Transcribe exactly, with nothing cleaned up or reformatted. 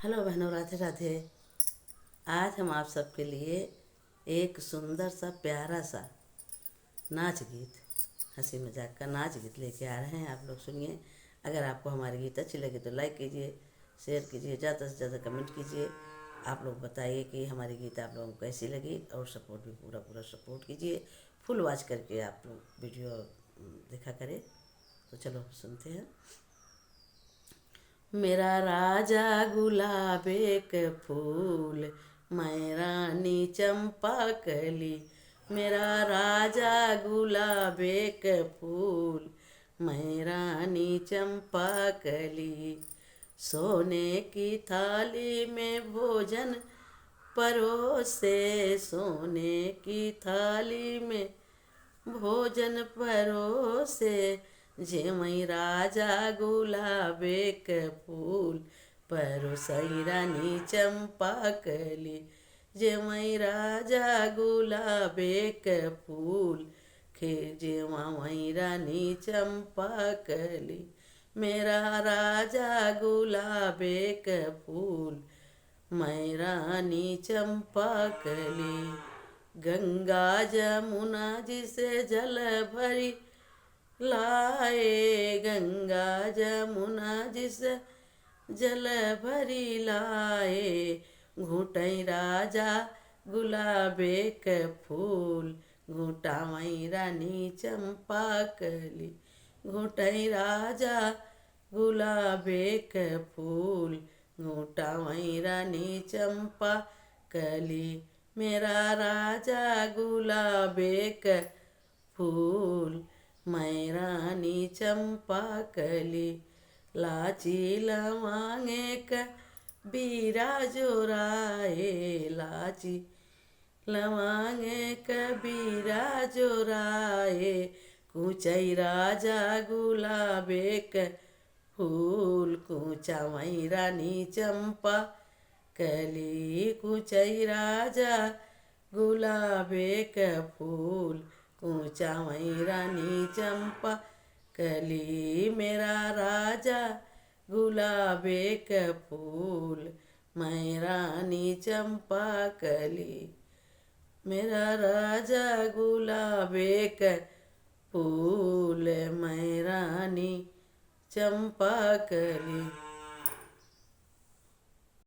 हेलो बहनों, राधे राधे। आज हम आप सबके लिए एक सुंदर सा, प्यारा सा नाच गीत, हंसी मजाक का नाच गीत लेके आ रहे हैं। आप लोग सुनिए। अगर आपको हमारे गीत अच्छी लगे तो like कीजिए, share कीजिए, ज़्यादा से ज़्यादा comment कीजिए। आप लोग बताइए कि हमारे गीत आप लोगों को कैसी लगी, और support भी, पूरा पूरा support कीजिए। Full watch करके आप लोग video, उम, देखा करें। तो चलो सुनते हैं। मेरा राजा गुलाबे के फूल, मैं रानी चंपा कली। मेरा राजा गुलाबे के फूल, मैं रानी चंपा कली। सोने की थाली में भोजन परोसे, सोने की थाली में भोजन परोसे, जेवई राजा गुलाबे के फूल, परोसई रानी चंपा कली। जेवई राजा गुलाबे के फूल, खे-, जेवई रानी चंपा कली। मेरा राजा गुलाबे के फूल, मैं रानी चंपा कली। गंगा जमुना जी से जल भरी लाए, गंगा जमुना जी से जल भरी लाए। घुटई राजा गुलाबे के फूल, घुटावई रानी चंपा कली। घुटई राजा गुलाबे के फूल, घुटावई रानी चंपा कली। मेरा राजा गुलाबे के फूल, मैं रानी चंपा कली। लाची लवांगे के बीरा जोराए, लाची लवांगे के बीरा जोराए। कुचई राजा गुलाबे के फूल, कुचावई रानी चंपा कली। कुचई राजा गुलाबे के फूल, कुचावई रानी चंपा कली। मेरा राजा गुलाबे के फूल, मैं रानी चंपा कली। मेरा राजा गुलाबे के फूल, मैं रानी चंपा कली।